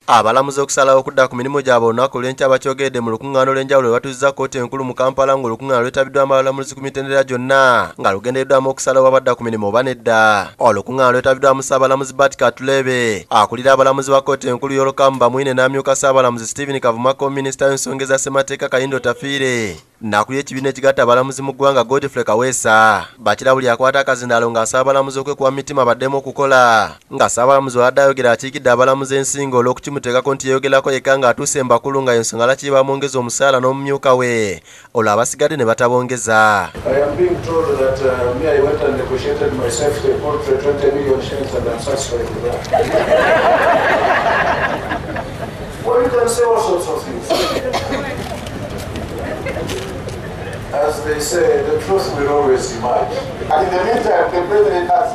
Abalamuzi okusalawo okudda ku mirimu gyabwe olunaku olw'enkya bakyogedde mu lukuŋŋaana olw'enjawulo lwe batuuzizza kkooti enkulu mu Kampala, ng'olukuŋŋaana lwetabiddwamu abalamuzi ku mitendera gyonna nga lugendereddwamu okusalawo abadda ku mirimu oba nedda. Olukuŋŋaana lwetabiddwamu Ssaabalamuzi Bart Katureebe akulira abalamuzi ba kkooti enkulu Yorokamu Bamwine n'amyuka Ssaabalamuzi Stephen Kavumako, minisita w'ensonga eza ssemateeka Kayindo Otafiire, n'akulira ekibiina ekigatta abalamuzi mu ggwanga Godfrey Kaweesa. Bakira buli akwata akazindaalo ng'asaba abalamuzi okwekuba mu mitima baddemu okukola, nga Ssaabalamuzi wadde ayogera akiikidde abalamuzi ensingo olw'okukimuteekako nti yeeyogerako yekka ng'atuuse embakulu nga ensonga lwaki bamwongeza omusaala n'omumyuka we, olwo abasigadde ne batabongeza. I am being told that me, I went and negotiated myself to a paltry 20 million shillings and I'm satisfied with that. Well, you can say all sorts of things. As they say, the truth will always emerge. And in the meantime, the president has,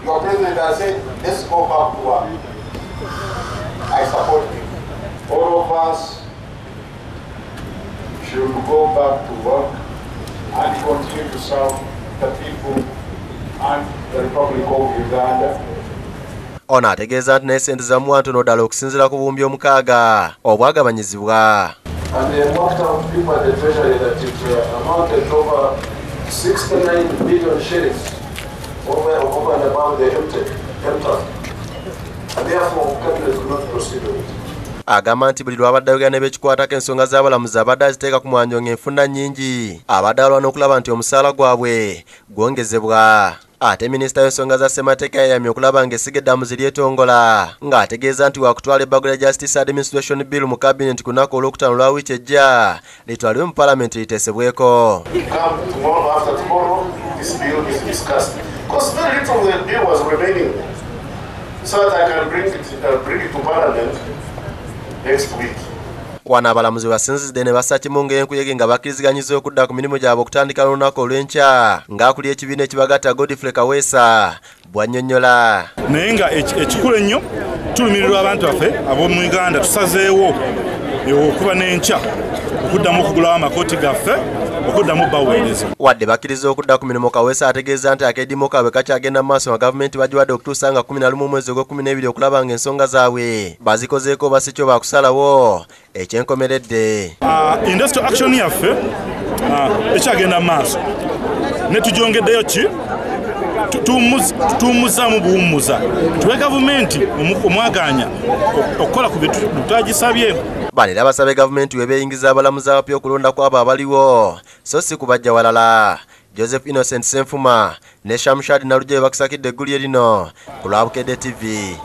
your president has said, let's go back to work. I support him. All of us should go back to work and continue to serve the people and the Republic of Uganda. Ono ategeeza nti naye ssente zamuwa ntono ddala okusinziira ku buwumbi omukaaga obwagabanyizibwa. And they worked out people at the Treasury that it amounted to over 69 billion shillings over and above the MTAF. And therefore, Cabinet could not proceed with it. Agamba nti buli lw'abadde ayogera ne beekikwatako ensonga z'abalamuzi abadde aziteeka ku mwanjo ng'enfunda nnyingi, abadde alwana n'okulaba nti omusaala gwabwe gwongezebwa. Ate minisita w'ensonga za ssemateeka yayamye okulaba ng'essiga eddamuzi lyetongola, ng'ategeeza nti waakutwala ebbago lya Justice Administration Bill mu kabineti ku lunaku olwokutaano lwa wiiki ejja litwalibwe mu paalamenti liteesebweko. Come tomorrow, after tomorrow, this bill is discussed. Because very little of the bill was remaining, so that I can bring it to Parliament next week. Wano abalamuzi basinzidde ne bassa kimu ng'enkuyege nga bakkiriziganyizza okudda ku mirimu gyabwe okutandika n'olunaku olw'enkya, ng'akulira ekibiina ekibagatta Godfrey Kaweesa bw'annyonnyola. Naye nga ekikulu ennyo tulumirirwa abantu baffe ab'omu Uganda, tusazeewo okuba n'enkya okuddamu okugulawo amakooti gaffe okuddamu baweereza. Wadde bakkiriza okudda ku mirimu, Kaweesa ategeeza nti akeediimo kaabwe kakyagenda mu maaso nga gavumenti bagiwadde okutuusa nga 11 omwezi ogw'ekumbi okulaba ng'ensonga zaabwe bazikozeeko oba si kyo baakusalawo ekyenkomeredde. Industrial action yaffe ekyagenda mu maaso ne tugyongeddeyo ki tuwummuzaamu buwummuza tuwe gavumenti omwaganya okukola ku bintu twagisabye. Bano era basabe gavumenti we beeyingiza abalamuzi abapya okulonda kw'abo abaliwo so si kubajja walala. Joseph Innocent Senfuma ne Shamshad Nalugye bakusakidde eggulire lino ku lwa Bukedde TV.